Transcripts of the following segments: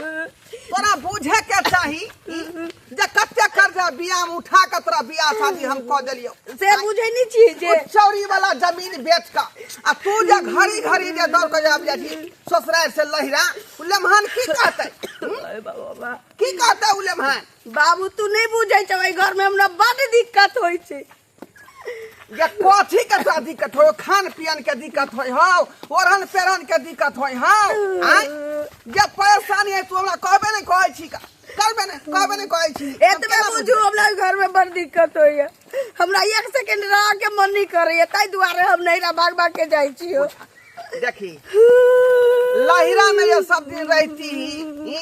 तोरा बुझे के चाही जे कते कर्जा बियाह में उठा के तोरा बियाह शादी हम कऽ देलियौ। से बुझै नहि छी जे ओ चौरी वाला जमीन बेच कऽ आ तू जे घड़ी घड़ी जे दौड़ कऽ जाब जाइ छी ससुरारि से लहिरा, उ लेमहान की कहतै? अरे बाबा, की कहतै उ लेमहान? बाबू, तू नहि बुझै छौ, एहि घरमे हमरा बड्ड दिक्कत होइ छै। जे कथी के तोरा दिक्कत हो? खान पियन के दिक्कत होय हौ, ओढ़न पेरन के दिक्कत होय हौ? आँय, जे परेशानी है तू हमरा कहबे नहीं कहै छी का, करबे नहीं, कहबे नहीं कहै छी। एतबे बुझू, हमरा घर में बड़ दिक्कत होइया, हमरा एक सेकंड रह के मन नहीं करैया, ताहि दुआरे हम नैहरा भाग भाग के जाइ छी। देखी, लहिरा में ये सब दिन रहती ही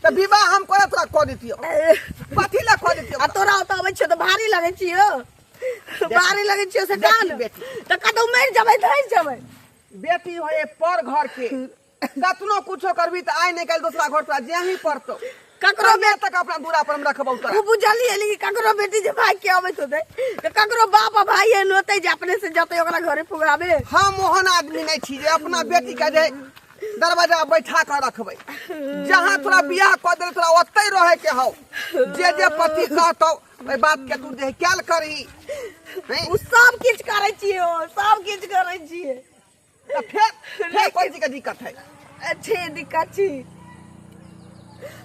तऽ विवाह हम कोना तोरा कऽ दितियौ? कथी लए कऽ दितियौ? आ तोरा ओतऽ अबै छियौ तऽ भारी लगै छियौ, भारी लगै छियौ से देखी कान बेटी। तऽ कतौ मरि जेबै, धरि जेबै। बेटी होए पर घर के, कतनो कुछो करबी तऽ आइ नहि काल्हि दोसरा घर तोरा जेही पड़तौ। ककरो कहिया तक अपना दूरा पर हम रखबौ तोरा? ओ बुझलियै, लेकिन ककरो बेटी जे भाग के अबैत होतै तऽ ककरो बाप आ भाई एहन होतै जे अपने से जतै ओकरा घरे पुगाबे? हम ओहन आदमी नहि छी जे अपना बेटी के जे दरवाजा बैठा कऽ रखबै। जहाँ तोरा बियाह कऽ देल, तोरा ओतहि रहे के हौ। जे जे पति कहतौ, ओहि बात के तू जे कैल करही हैं? ओ सब किछु करै छियै, ओ सब किछु करै छियै। तऽ फेर फेर कोन चीज के दिक्कत है? अच्छे दिक्कत छी,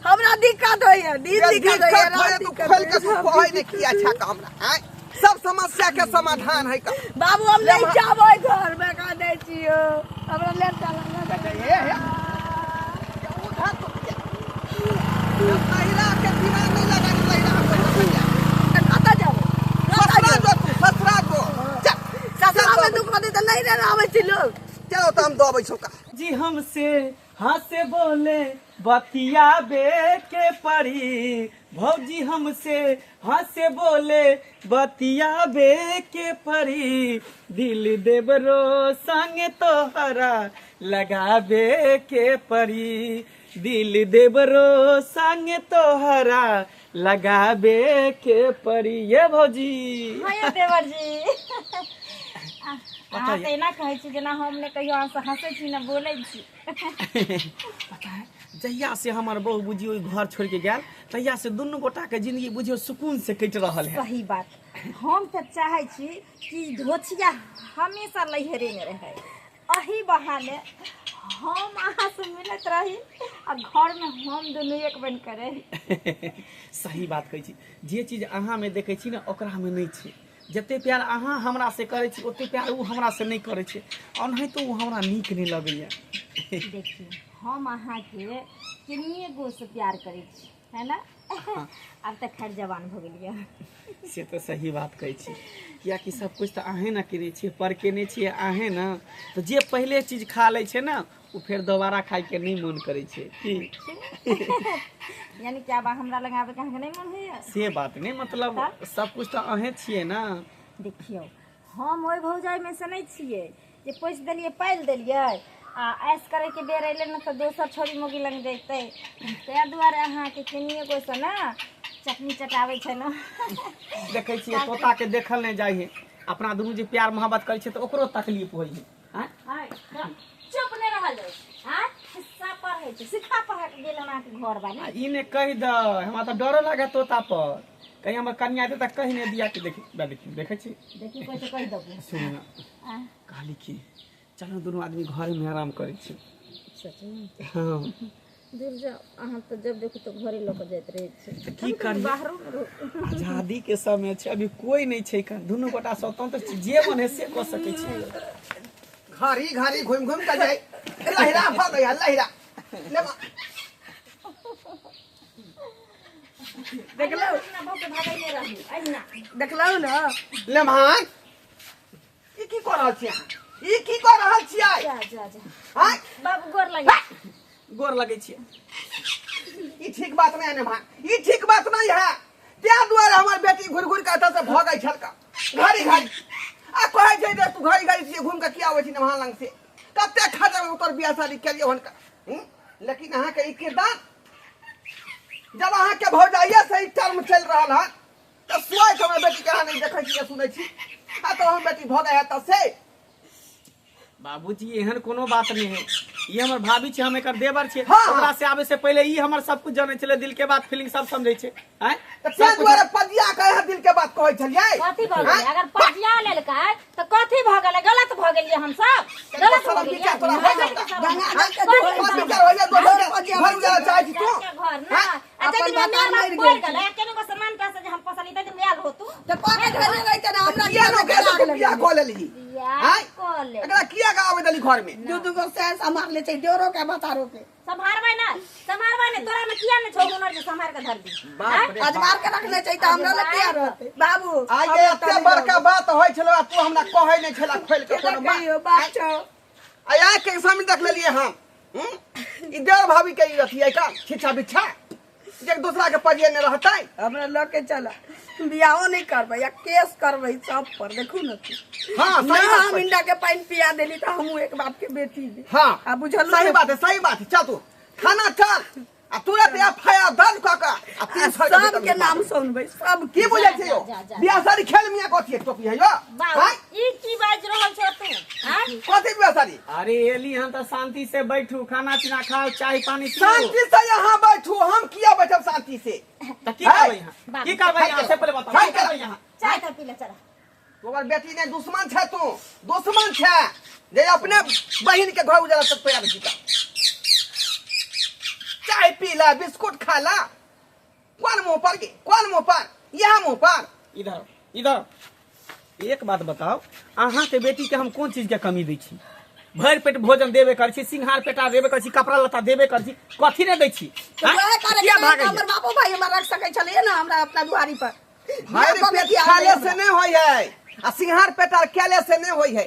हमरा दिक्कत होइया, दिन जे दिक्कत होइया, दिक्कत रात है तू दिक्कत खोल के तू होइया। कहै ने किया छा का हमरा, आँय? सब समस्या के समाधान है का। बाबू, हम नहीं जाबै घर में, कह दै छियो, हमरा ले चल। हे हे, उधर तो किया? जब लहिरा के दिमाग नहीं लगा, लहिरा हम लोग तऽ कतऽ जाबै? कतऽ ससुरा जेबै? जो, तू ससुरा जो, चल। ससुरा में दुख होतै तऽ नहीं रहना आबै छै लोग। चलो, तो हम दबै छौ का। जी हमसे हंसे बोले बतियाबे के पड़ी, भौजी हमसे हंसे बोले बतियाबे के पड़ी, दिल देवरो संग तोहरा लगाबे के पड़ी, दिल देवरो संग तोहरा लगाबे के पड़ी। ये भौजी। हाँ यौ देवर जी, अहाँ तऽ एना कहै छी जेना हम ने कहियो अहाँसँ हँसै छी ने बोलै छी। पता है, जहिया से हमर बहू बुझियो ई घर छोड़ के गेल, तहिया से दुनू गोटा के जिंदगी बुझियो सुकून से कटि रहल है। सही बात, हम तऽ चाहै छी कि धोछिया हमेशा लैहरे मे रहै, एही बहाने हम अहाँसँ मिलैत रही आ घरमे हम दुनू एक बनि कऽ रही। सही बात कहै छी। जे चीज अहाँमे देखै छी ने, ओकरामे नहि छै। जते प्यार अहाँ हमरा से करै छी, ओते प्यार ओ हमरा से नहि करै छै। ओनाहितो ओ हमरा नीक नहि लगैया। देखियौ, हम अहाँके किन्निए गो से प्यार करै छी, है ना? आब तऽ खैर जवान भऽ गेलियै। से तऽ सही बात कहै छी, किएकि सब किछु तऽ अहेँ ने केने छियै, पर केने छियै अहेँ ने। तऽ जे पहिले चीज खा लै छै ने, ओ फेर दोबारा खाइके नहि मन करै छै की? यानी कि आब हमरा लग आबैके अहाँके नहि मन होइया? से बात नहि, मतलब सब किछु तऽ अहेँ छियै ने। देखियौ, हम ओहि भौजाइमे से नहि छियै जे पोसि देलियै, पालि देलियै आ ऐश करैके बेर अयलै ने तऽ दोसर छोरी मौगी लग जैतै। ताहि दुआरे अहाँके केनियो गोसँ ने चटनी चटाबै छै ने। देखै छियै, तोताके देखल नहि जाइ है। अपना दुनू जे प्यार मोहब्बत करै छियै तऽ ओकरो तकलीफ होइ है, आँय? आँय, चुप नहि रहल जाइ आँय, खिस्सा पढ़ै छै, सिखा पढ़ा के गेल अहाँके घर वाली। आ ई ने कहि दे, हमरा तऽ डरो लागे तोता पर, कहीं हमर कनिया एतै तऽ कहि नहि दिया कि देखी बा, देखी, देखै छी। देखी, कोइ तऽ कहि देबो। सुन ने, कहली कि चलू दुनू आदमी घरेमे आराम करै छी। सच में? हँ। दूर जाओ, अहाँ तऽ जब देखू तऽ घरे लऽ कऽ जाइत रहै छी। तऽ की करियै? बाहरो मे रहू। आजादी के समय छै, अभी कोई नहि छै कन, दुनू गोटा स्वतंत्र छी, जे मन है से कऽ सकै छी। घड़ी घड़ी घुमि घुमि कऽ जाइ लहिरा भऽ गया लहिरा ले माँ। देखलौ? अपना बहू के भगैने रहू अहिना। देखलौ ने? ले माँ, ई की कऽ रहल छियै अहाँ? ई की कऽ रहल छियै? जा जा जा। आँय? बाबू, गोर लगे। गोर लगै छियै। ई ठीक बात नहीं है ने माँ, ई ठीक बात नहीं है। ताहि दुआरे हमर बेटी घुरि घुरि कऽ एतऽ से भगै छलका घड़ी घड़ी, आ कहै छै जे तू घड़ी घड़ी से घुमि कऽ किया आबै छी नहा लंग से? कते खर्चा तोर बियाह शादी केलियै हुनका, हूँ? लेकिन अहाँके ई किरदार, जब अहाँके भौजाइये से ई टर्म चलि रहल हन, तऽ सोचि हमर बेटीके अहाँ नहि देखै छी, सुनै छी, आ तऽ हमर बेटी भऽ गई है तऽ से। बाबूजी, एहन कोनो बात नहि है। ई हमर भाभी छै, हम एकर देवर छियै। हाँ, हाँ। ओकरा से आबै से पहिले ई हमर सब कुछ जानै छलै, दिल के बात फीलिंग सब समझै छै। आँय? तऽ ताहि दुआरे पजिया के अहाँ दिल के बात कहै छलियै। कथी भऽ गेलै? अगर पजिया लेलकै तऽ कथी भऽ गेलै? गलत भऽ गेलियै हम सब, गलत भऽ शरम गेलियै। विचार तोरा होइ छौ? गंगा जल के कथी धोइ बात छै। विचार होइया दोसर के पजिया घर उजाड़ा चाहै छी तू? के घर ना आ अपन जदि बाबा माय बाप मरि पड़ गेल। गेलै, केने को सामान पैसा जे हम पोसली तै दिन आयल हो तू। तऽ कऽ के धयने रहितै ने हमरा। किया किया ने नहि तू बियाह कऽ लेलही? बियाह आँय? कऽ ले। एकरा किया के आबै देली घर में? दू दू गो सैं सम्हार ले छै, देवरो के बतारो के। सम्हारबै ना, सम्हारबै ना। तोरा में किया ने छौ हुनर जे सम्हार के धरबी? बाप रे। अजमार के रखने छै तऽ हमरा लग किया रहतै बाबू? आइ के एते बड़का बात होइ छलो आ तू हमरा कहै नहि छला खोलि के कोनो बात। कहियो बाप छौ। आ आइ के सामने देख लेलियै हम। ई देवर भाभी के ई अथी है का छिछा बिछा जे एक दूसरा के पजिए नहि रहतै। हमरा लऽ के चल, बियाहो नहीं करबै या केस करबै सब पर, देखू न तू। हाँ, ना सही बात हम छै। इंडा के पानि पिया देली तऽ हमहूँ एक बाप के बेटी दी। हाँ, आ बुझल? सही बात है, सही बात है। चल तू थाना चल आ तुरंत एफ I R दर्ज कऽ के आ 300 के सबके नाम सुनबै सब। की बुझै छै यौ? जा, जा। बियाह शादी खेल मियाँ कथी है टोपी है यौ? बाबू आँय? ई की बाजि रहल छौ तू? आँय? कथी बियाह शादी? अरे एली हन तऽ शांति से बैठू, खाना पीना खाओ, चाय पानी पीऊ। शांति से यहाँ बैठू? हम किया बैठब शांति से? तऽ की करबै यहाँ? बाबू। की करबै यहाँ से पहिले बताउ, की करबै यहाँ? चाय तऽ पी ले, चल। तोहर बेटी ने दुश्मन छै, तू दुश्मन छै जे अपने बहिन के घर उजाड़ा सब तैयार छी। चाय पी ला, बिस्कुट खा ला, कोन मुंह पर के कोन मुंह पर, यह मुंह पर। इधर इधर एक बात बताओ, अहाँके बेटी के हम कोन चीज के कमी दै छी? भरि पेट भोजन देबे करै छी, सिंघार पेटा देबे करै छी, कपड़ा लत्ता देबे करै छी, कथी नहि दै छी? तऽ आँय? वएह करे किया भागैया? हमर बापो भाई हमरा रख सकै छलैए ने हमरा अपना दुआरी पर। भरि पेट खाले से नहीं होई है आ सिंघार पेटार केले से नहीं होई है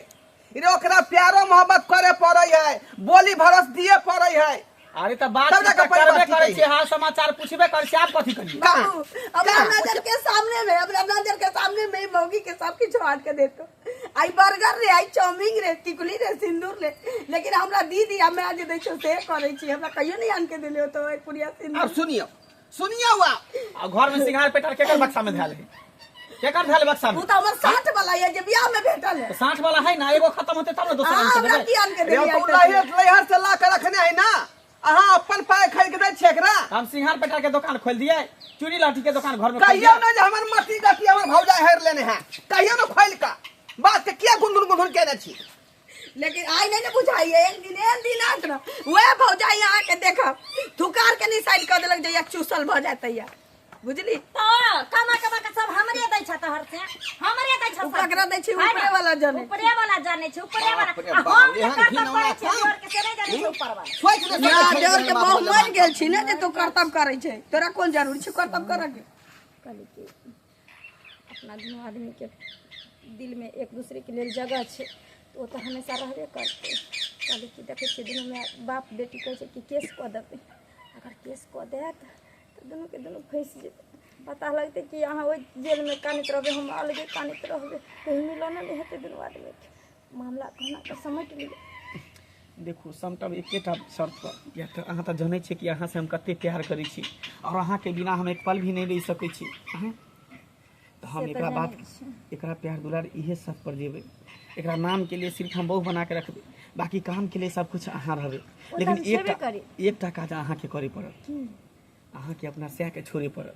रे, ओकरा प्यारो मोहब्बत करे पड़े है, बोली भरोस दिए पड़े है। अरे तऽ बात सब जगह तऽ परिवार करबे ठीक करै है। छी, हाल समाचार पूछबे करै छी, आब कथी करियै? बाबू, हमरा नजर के सामने में, हमरा नजर के सामने में मौगी के सब किछु बांट के देतो। आई बर्गर रे, आई चाउमीन रे, टिकुली रे, सिंदूर रे, लेकिन हमरा दीदी आ माय जे दै छौ से करै छी। हमरा कहियो नहीं आन के देले तो एक पुड़िया सिंदूर। अब सुनियो, सुनियो आप। आ घर में सिंघार पेटार केकर बक्सा में धयल है? केकर धयल बक्सा में? उ तऽ हमर 60 वाला ये जे बियाह में भेटल है। तऽ 60 वाला है ना, एगो खत्म होते तब ने दोसर हाँ, आनि के हमरा देबै। की आन के रे देलियै? तू लहर लहर से ला के रखने है ना, अहाँ अपन पाय खरीद के दै छियै एकरा? हम सिंघार पेटार के दुकान खोल दिए, चूड़ी लाठी के दुकान घर में खोल कहियो दिए? ना जे हमर मती गति हमर भौजाई हेर लेने है, कहियो ना खोल का बात के किया गुंदुन गुंदुन केने छी? लेकिन आइ नहीं ने बुझाइए, एक दिन एहन दिन आत ना वह भौजाई अहाँ के देखब थुकार के नहीं साइड कऽ देलक जहिया चूसल भऽ जाय तहिया, बुझली? तो कमा कमा के सब हमरे दै छ, तोहर से हमरे दै छ उ सब। ककरा दै छै? है ना? ऊपरे वाला जानै। ऊपरे वाला जानै छै, ऊपरे वाला। बाप रे आ बाप, हम जे एहन करतब घिनौना करै छियै काम। देवर के, से नहि जानै छै ऊपर वाला। सोचि ने ना सकै देवर के बाप बहु रे मरि बाप। गेल छी ने जे तू करतब करै छै, तोरा कोन जरूरी छै करतब करऽ के? कहली कि अपना दुनू आदमीके दिलमे एक दूसरेके लेल जगह छै तऽ ओ तऽ हमेशा रहबे करतै। कहली कि देखै छियै दुनू माय बाप बेटी कहै छै कि केस कऽ देबै। अगर केस कऽ देत तऽ दुनूके दुनू फँसि जेतै। पता लगतै कि अहाँ ओहि जेलमे कानैत रहबै, हम अलगे कानैत रहबै, कहीं मिलनो नहि हेतै दुनू आदमीके। मामला कहुना कऽ समेटि लिअ। देखू, समटब एकेटा शर्त पर, किया तऽ अहाँ तऽ जनै छियै कि अहाँसँ हम कते प्यार करै छी आओर अहाँके बिना हम एक पल भी नहि रहि सकै छी। अहाँ तऽ हम से तऽ एकरा बात जानै छी। एकरा प्यार दुलार इहे सब पर जेबै। एकरा नाम के लिए सिर्फ हम बहु बना के रखबै, बाकी काम के लिए सब कुछ अहाँ रहबै। ओ तऽ लेकिन हम छेबे एकटा करी। एकटा काज अहाँके करे पड़त। की? अहाँके अपना सएहके छोड़े पड़त।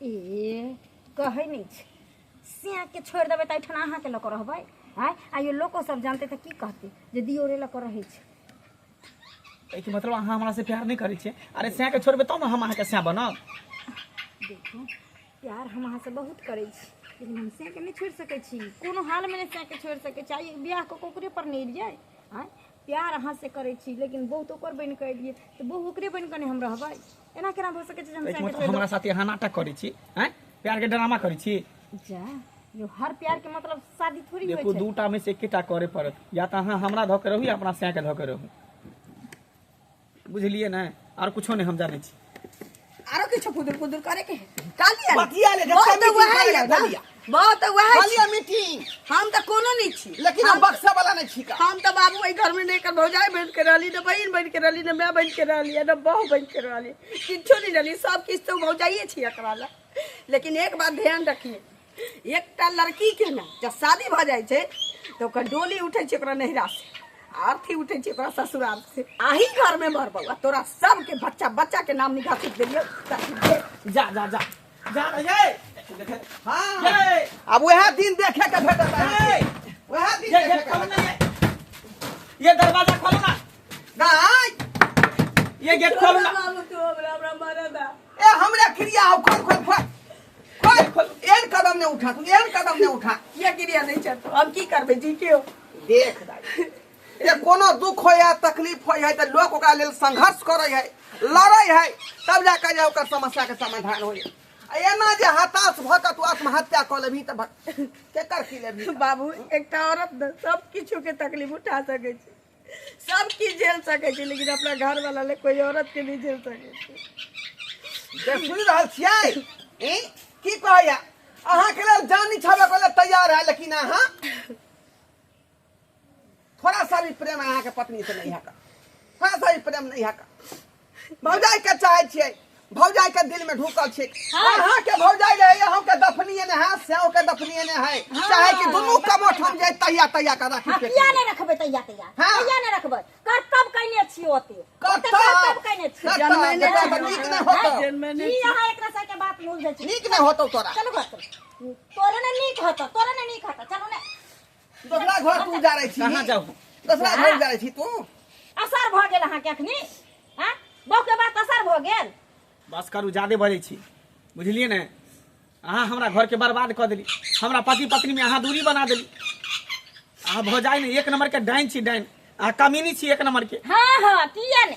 ए कहै नहि छै, सियाके छोड़ि देबै तऽ एहिठाम अहाँके लऽ कऽ रहबै? आँय, आइयो लोको सब जानतै तऽ की कहतै जे दियोरे लऽ कऽ रहै छै? एहिके मतलब अहाँ हमरा से प्यार नहि करै छियै? अरे सएहके छोड़बै तब ने हम अहाँके सएह बनब। देखू, प्यार हम अहाँसँ बहुत करै छी, लेकिन हम सएहके नहि छोड़ि सकै छी, कोनो हालमे नहि सएहके छोड़ि सकै छी। आइ बियाह कऽ कऽ ओकरे पर नहि एलियै? आँय, प्यार अहाँसँ करै छी, लेकिन बहुत ओकर बनि कऽ एलियै तऽ बहु ओकरे बनि कऽ नहि हम रहबै? एना केना भऽ सकै छै जे हम एहिके सएहके मतलब छोड़ि हमरा साथे अहाँ नाटक करै छी? आँय, प्यारके ड्रामा करै छी? जा यो, हर प्यार के मतलब शादी थोड़ी होइ देखू, छै। दूटा में से एकेटा करे पड़त, या तऽ अहाँ हमरा धऽ के रहू या अपना सएहके धऽ के रहू, बुझलियै ने? आर कुछो नहि हम जानै छी। आरो किछु फुदुर फुदुर करे के है काली? बतिया ले, बहुत जते तऽ मीटिंग वएह करे यऽ के ना। कलिया। बहुत तऽ वएह छी। खालिया मीटिंग। हम तऽ कोनो नहि छी, लेकिन हम बक्सा वाला नहीं छीका। हम तऽ बाबू एहि घरमे नहि एकर भौजाइ बनि के रहली, ने बहिन बनि के रहली, ने माय बनि के रहली, ने बहु बनि के रहली, किछो नहि रहली। सब किछु तऽ भौजाइए छी एकरा लए। लेकिन एक बात ध्यान रखिए, एकटा लड़की के ने जब शादी भऽ जाइ छै तऽ ओकर डोली उठै छै ओकरा नैहरा से। अर्थी उठै छै ओकरा ससुराल से आही घर में मरबौ आ तोरा सबके बच्चा बच्चा के नाम निकाल देलियौ। जा जा जा जा रे ये। हाँ ये। अब वह दिन देखे के भेटत ये। वह दिन ये देखे गेट के खोलो भेटत। ना ये ये दरवाजा खोलो ना। गाय ये गेट खोलो ना। बाबू तू हमरा हमरा मारा दा। ए हमरा क्रिया हो, खोल खोल खोल खोल, एहन कदम ने उठा तू, एहन कदम ने उठा। किया क्रिया नहीं छै तो हम की करबै जी के देख दाई, जे कोनो दुख होय है तकलीफ होय है तऽ लोक ओकरा लेल संघर्ष करै है, लड़ै है, तब जाकर जे ओकर समस्या के समाधान होय। आ एना जे हताश भऽ कऽ तू आत्महत्या कऽ लेबही तऽ केकर की लेबही? बाबू एकटा औरत ने सब किछु के तकलीफ उठा सकै छै, सब किछु झेल सकै छै, लेकिन अपना घर वाला ले कोई औरत के नहीं झेल सकै छै। जे सुनि रहल छियै ई की कहैया, अहाँके लेल जान निछाबै के लेल तैयार है, लेकिन अहाँ थोड़ा सा भी प्रेम अहाँके पत्नी से नहीं है, थोड़ा सा भी प्रेम नहीं है। भौजाई के चाहे छियै, भौजाई के दिल में ढुकल छै। अहाँ के भौजाई रहे, अहाँ के दफनिए ने है, सेव के दफनिए ने है, चाहे कि दुनू कमोठ हम जाय तहिया तहिया के राखी। हाँ, किया नहीं रखबै तैया तैया? हाँ। किया नहीं रखबै? कर्तव्य कयने छी ओते। ओते कर्तव्य। कर्तव्य कयने छी। कर्तव्य, जन्मने जेकरा छी। नीक नहि होतौ। जन्मने की अहाँ एकरा सबके बात में उलझै छी? नीक नहि होतौ तोरा। चलू घर चलू। तोरे ने नीक होतौ, तोरे ने नीक होतौ, चलू ने। दोसरा घर तू जा रही छी। कहाँ जाऊ? दोसरा घर जा रही छी तू। असर भऽ गेल अहाँके अखनी? हाँ, बहू के बात असर भऽ गेल? बस करू, ज्यादे बजै छी, बुझलियै ने? अहाँ हमरा घरके बर्बाद कऽ देली, हमरा पति पत्नीमे अहाँ दूरी बना देली। अहाँ भौजाइ ने एक नंबर के डाइन छी, डाइन। अहाँ कमीनी छी एक नंबर के। हाँ हाँ, किया ने,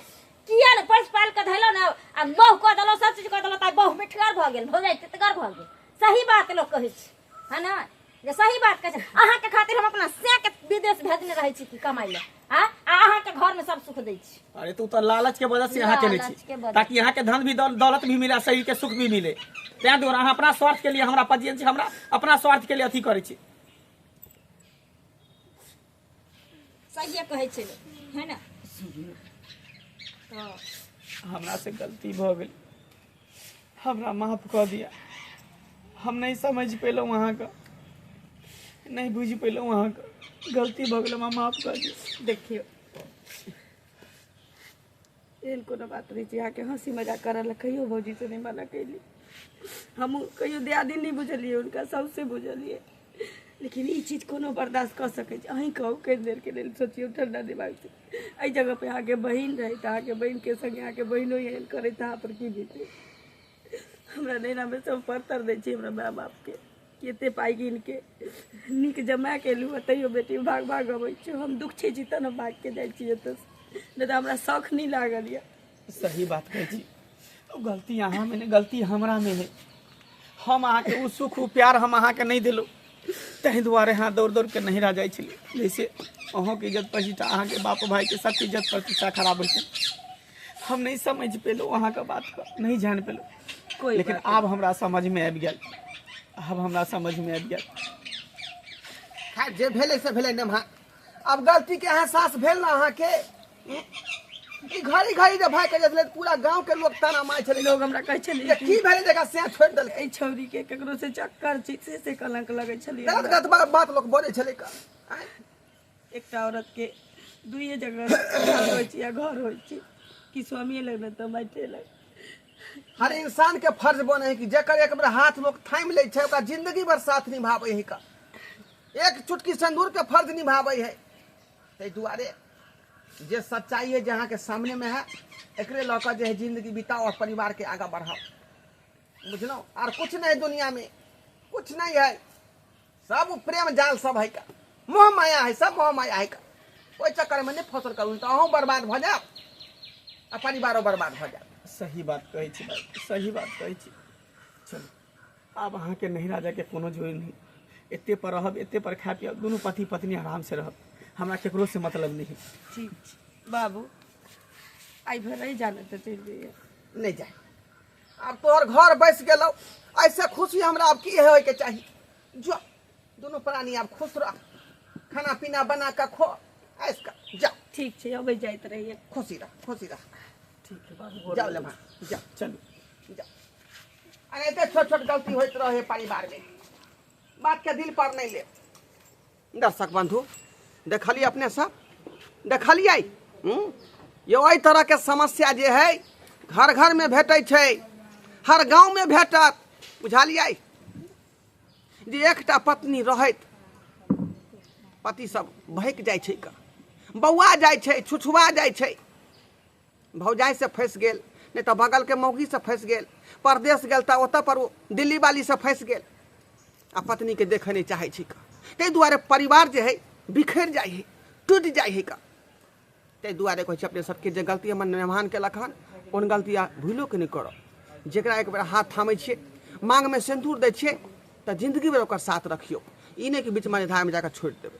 किया ने पैस पाल के धैलो ने आ बहु कऽ देलहुँ, सब चीज कऽ देलहुँ, तऽ बहु मिठगर भऽ गेल, भौजाइ तितगर भऽ गेल। सही बात लोक कहै छै है ना, जे सही बात कहै छै। अहाँके खातिर हम अपना सैके विदेश भेजने रहै छी कि कमाइ लए, आ अहाँके घरमे सब सुख दै छी। अरे तू तो लालच के वजह से यहाँ केने लालच छी के वजह। ताकि यहाँ के धन भी दौलत भी मिले, शरीर के सुख भी मिले। तैं दुआरे अहाँ अपना स्वार्थ के लिए हमरा पजियन छी, हमरा अपना स्वार्थ के लिए अथी करै छी। सहिए कहै छै लोक, है ना? हमरा से गलती भऽ गेल, हमरा माफ कऽ दिया। हम नहीं समझ पेलहुँ अहाँके, नहीं बुझि पेलहुँ अहाँके, गलती भऽ गेल, हमरा माफ कऽ दिया। देखियौ एहन कोनो बात नहि छै। अहाँके हँसी मजाक करऽ लए कहियो भौजी से नहि मना कैली। हम कहियो दियादिनी नहि बुझलियै हुनका, सौसे बुझलियै, लेकिन ई चीज कोनो बर्दाश्त कऽ सकै छै? अहीं कहू, कनि देरके लेल सोचियौ ठण्डा दिमागसँ, एहि जगहपर अहाँके बहिन रहै तऽ अहाँके बहिनके संगे अहाँके बहिनो एहन करै तऽ अहाँ पर की बीतै? हमरा नैनामे सब परतर दै छै हमरा माय बापके कि एते पाइ गिनके नीक जमा केलहुँ हँ तैयो बेटी भाग भाग अबै छै। हम दुख छै छी तब ने भागके जाइ छी एतऽसँ, नहि तऽ हमरा शौख नहि लागल यऽ। सही बात कहै छी। ओ गलती अहाँमे नहि, गलती हमरामे है। हम अहाँके ओ सुख ओ प्यार हम अहाँके नहि देलहुँ, ताहि दुआरे अहाँ दौड़ दौड़ के नहिरा जाइ छलियै, जैसे अहूँके इज्जत प्रतिष्ठा, अहाँके बाप भाइके सबके इज्जत प्रतिष्ठा खराब होइ छै। हम नहि समझ पेलहुँ अहाँके बातके, नहि जानि पेलहुँ कोई लेकिन बात आब हमरा समझमे आबि गेल, आब हमरा समझमे आबि गेल। खैर जे भेलै से भेलै नेम्हा, आब गलती के एहसास भेल ने अहाँके? ई घड़ी घड़ी जे भाई के जाइ छलै, पूरा गांव के लोग ताना मारै छलै। लोग हमरा कहै छलै जे की भेलै जेकरा से छोड़ि देलकै, एहि छौरीके केकरो से चक्कर छै, से कलंक लगै छलै। गलत गलत बात लोक बजै छलै का। आँय? एकटा औरत के दुइये जगह घर होइ छै या घर होइ छै कि स्वामीए लग नहि तऽ माइटे लग। हर इंसान के फर्ज बने है कि जेकर एक बेर हाथ लोग थामि लै छै ओकरा जिंदगी भर साथ निभाबै है का, एक चुटकी सिंदूर के फर्ज निभाबै है। ताहि दुआरे जे सच्चाई है जे अहाँके सामने में है, एकरे लऽ कऽ जे है जिंदगी बिताओ और परिवार के आगाँ बढ़ाओ, बुझलहुँ? आर कुछ नहीं, दुनिया में कुछ नहीं है, सब प्रेम जाल सब है का, मोह माया है, सब मोह माया है का। ओहि चक्कर में नहीं फसल करू तऽ अहूँ बर्बाद भऽ जायब आ परिवारो बर्बाद भऽ जायब। सही बात कहै छी भाइ, सही बात कहै छी। चलू आब अहाँके नहिरा जायके कोनो जरूरी नहि, एते पर रहब, एते पर खाय पियब, दुनू पति पत्नी आराम से रहब, हमरा केकरो से मतलब नहीं। ठीक छै बाबू, आइ भर रहि जाने तऽ चलि जइए। नहीं जाए, आब तोहर घर बसि गेलौ, ऐसे खुशी हमरा आब की होइके चाही। जो दुनू प्राणी आब खुश रह, खाना पीना बना कऽ खो, ऐस कर जा। ठीक छै, अबै जाइत रहिए। खुशी रह, खुशी रह। ठीक है बाबू, जाओ ले भाई, जा। चलू जा। अरे एते छोट छोट गलती होइत रहे परिवार में, बात के दिल पर नहीं ले। दर्शक बंधु देखलिए अपने सब देखलियै यौ, एहि तरहके समस्या जे है घर घरमे भेटै छै, हर गाँवमे भेटत। बुझलियै जे एकटा पत्नी रहैत पति सब भकि जाइ छै, कऽ बौआ जाइ छै, छुछुआ जाइ छै। भौजाइसँ फँसि गेल, नहि तऽ बगलके मौगीसँ फँसि गेल, परदेश गेल तऽ ओतऽ पर ओ दिल्ली वालीसँ फँसि गेल आ पत्नीके देखऽ नहि चाहै छै। कऽ ताहि दुआरे परिवार जे हइ बिखरि जाइ हइ, टूटि जाइ हइ। कऽ ताहि दुआरे कहै छी अपने सबके जे गलती हमर मेहमान केलक हन, ओहन गलती आब भूलोके नहि करब। जकरा एक बेर हाथ थामै छियै, माँगमे सिन्दूर दै छियै, तऽ जिन्दगी भरि ओकर साथ रखियौ। ई नहि कि बीच मझधारमे जाकऽ छोड़ि देबै।